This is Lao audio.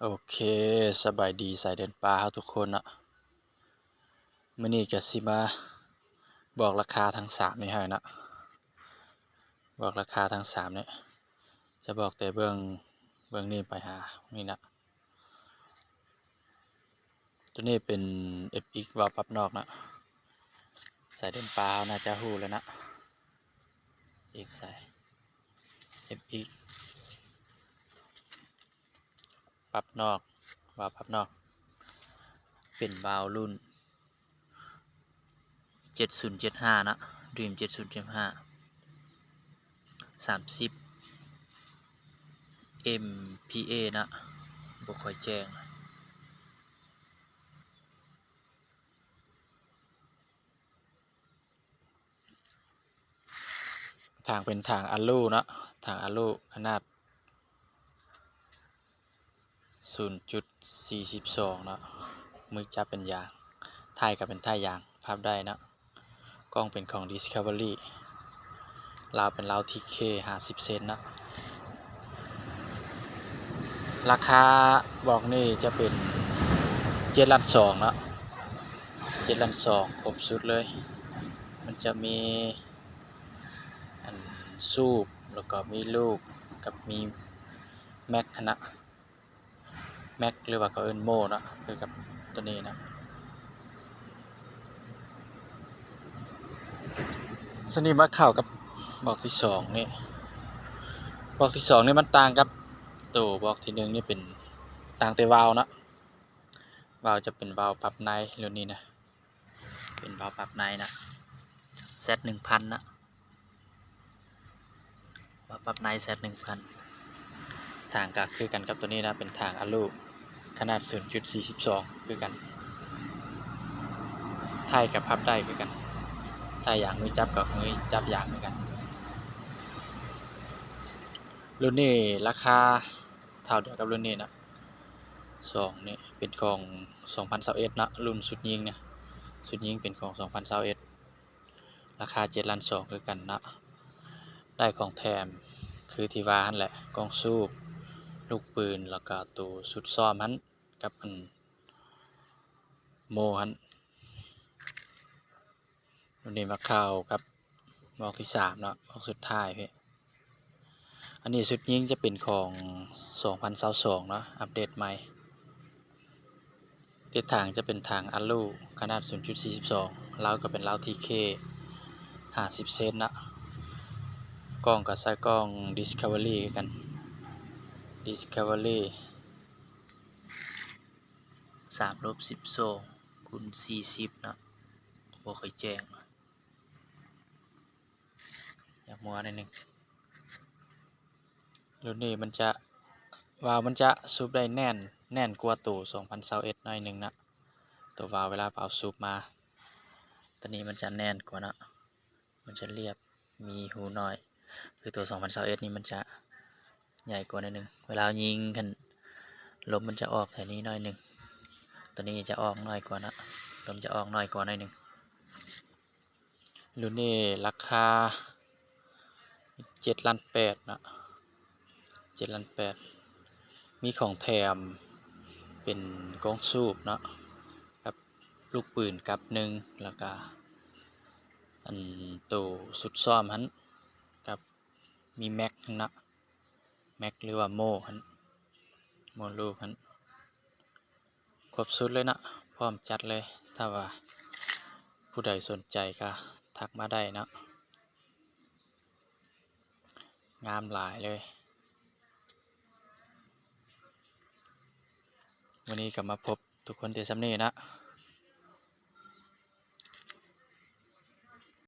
ໂອເຄ ສະບາຍດີສາຍເດີນປ່າເຮົາທຸກຄົນເນາະ. ມື້ນີ້ກະຊິມາບອກລາຄາທັງສາມນີ້ໃຫ້ເນາະ, ບອກລາຄາທັງສາມນີ້ ຈະບອກແຕ່ເບື້ອງ ເບື້ອງນີ້ໄປຫານີ້ເນາະ. ໂຕນີ້ເປັນ ເອັຟ ເອັກ ວາວປັບນອກເນາະ, ສາຍເດີນປ່າເຮົາໜ້າຈະຮູ້ແລ້ວເນາະ. ເອັກ ສາຍ ເອັຟ ເອັກ ປັບນອກ ວາວປັບນອກ ເປັນວາວລຸ້ນ ເຈັດສູນເຈັດຫ້າເນາະ, ດຣີມເຈັດສູນເຈັດຫ້າ ສາມສິບ ເອັມ ພີ ເອ ເນາະ, ບໍ່ຄ່ອຍແຈ້ງ. ຖັງເປັນຖັງອາລູເນາະ, ຖັງອາລູຂະໜາດ ສູນຈຸດສີ່ສິບສອງເນາະ, ມືຈັບເປັນຢາງ, ທ້າຍກໍເປັນທ້າຍຢາງ ພັບໄດ້ເນາະ. ກ້ອງເປັນຂອງ Discovery, ລາວເປັນລາວ ທີ ເຄ ຫ້າສິບເຊັນເນາະ. ລາຄາບອກນີ້ຈະເປັນເຈັດລ້ານສອງເນາະ, ເຈັດລ້ານສອງ ຄົບຊຸດເລີຍ. ມັນຈະມີ ອັນ ຊູບ ແລ້ວກໍມີລູກ ກັບມີແມັກຫັ້ນນະ, ແມັກ ຫຼືວ່າເຂົາເອີ້ນໂມເນາະ, ຄືກັບໂຕນີ້ນະ. ສະນີ້ມາເຂົ້າກັບບອກທີສອງນີ້, ບອກທີສອງນີ້ມັນຕ່າງກັບໂຕບອກທີໜຶ່ງນີ້ ເປັນຕ່າງແຕ່ວາວເນາະ. ວາວຈະເປັນວາວປັບໃນ ລຸ້ນນີ້ນະ, ເປັນວາວປັບໃນນະ, ແຊັດໜຶ່ງພັນນະ, ວາວປັບໃນ ແຊັດໜຶ່ງພັນ. ຖັງກໍຄືກັນກັບໂຕນີ້ນະ, ເປັນຖັງອາລູ ຂະໜາດສູນຈຸດສີ່ສິບສອງຄືກັນ. ທ້າຍກໍພັບໄດ້ຄືກັນ, ທ້າຍຢາງມືຈັບກັບມືຈັບຢາງຄືກັນ. ລຸ້ນນີ້ລາຄາເທົ່າດຽວກັບລຸ້ນນີ້ນະ. ສອງນີ້ເປັນຂອງສອງພັນຊາວເອັດເນາະ, ລຸ້ນຊຸດຍິງນະ, ຊຸດຍິງເປັນຂອງສອງພັນຊາວເອັດ, ລາຄາເຈັດລ້ານສອງຄືກັນເນາະ. ໄດ້ຂອງແຖມຄືທີ່ວ່າຫັ້ນແຫຼະ, ກ້ອງສູບ, ລູກປືນ ແລ້ວກະໂຕຊຸດຊ້ອມຫັ້ນ ກັບອັນໂມຫັ້ນ. ວັນນີ້ມາເຂົ້າກັບ ບອກທີສາມເນາະ, ບອກສຸດທ້າຍເພະ. ອັນນີ້ຊຸດຍິງຈະເປັນຂອງສອງພັນຊາວສອງເນາະ, ອັບເດດໃໝ່. ທິດທາງຈະເປັນທາງອາລູ ຂະໜາດສູນຈຸດສີ່ສິບສອງ, ລາວກໍເປັນລາວ ທີ ເຄ ຫ້າສິບເຊັນເນາະ. ກ້ອງກໍໃຊ້ກ້ອງ Discovery ຄືກັນ, Discovery ສາມລົບສິບສອງ ຄູນສີ່ສິບເນາະ, ບໍ່ຄ່ອຍແຈ້ງ. ຢາກມົວໜ້ອຍໜຶ່ງ. ລຸ້ນນີ້ມັນຈະ ວາວມັນຈະສູບໄດ້ແໜ້ນ ແໜ້ນກວ່າໂຕສອງພັນຊາວເອັດໜ້ອຍໜຶ່ງນະ, ໂຕວາວເວລາເອົາສູບມາ. ໂຕນີ້ມັນຈະແໜ້ນກວ່າເນາະ, ມັນຈະລຽບ ມີຮູໜ້ອຍ, ຄືໂຕສອງພັນຊາວເອັດນີ້ມັນຈະໃຫຍ່ກວ່າໜ້ອຍໜຶ່ງ. ເວລາເຮົາຍິງຫັ້ນ ລົມມັນຈະອອກແຖວນີ້ໜ້ອຍໜຶ່ງ, ໂຕນີ້ຈະອອກໜ້ອຍກວ່າເນາະ, ລົມຈະອອກໜ້ອຍກວ່າໜ້ອຍໜຶ່ງ. ລຸ້ນນີ້ລາຄາເຈັດລ້ານແປດເນາະ, ເຈັດລ້ານແປດ. ມີຂອງແຖມເປັນກ້ອງສູບເນາະ, ກັບລູກປືນກັບໜຶ່ງ, ແລ້ວກະ ອັນໂຕຊຸດຊ້ອມຫັ້ນ ກັບມີແມັກຫັ້ນເນາະ, ແມັກ ຫຼືວ່າໂມຫັ້ນ, ໂມລູກຫັ້ນ. ຄົບຊຸດເລີຍເນາະ, ພ້ອມຈັດເລີຍ. ຖ້າວ່າຜູ້ໃດສົນໃຈກໍທັກມາໄດ້ເນາະ, ງາມຫຼາຍເລີຍ. ມື້ນີ້ກໍມາພົບທຸກຄົນແຕ່ສ່ຳນີ້ເນາະ,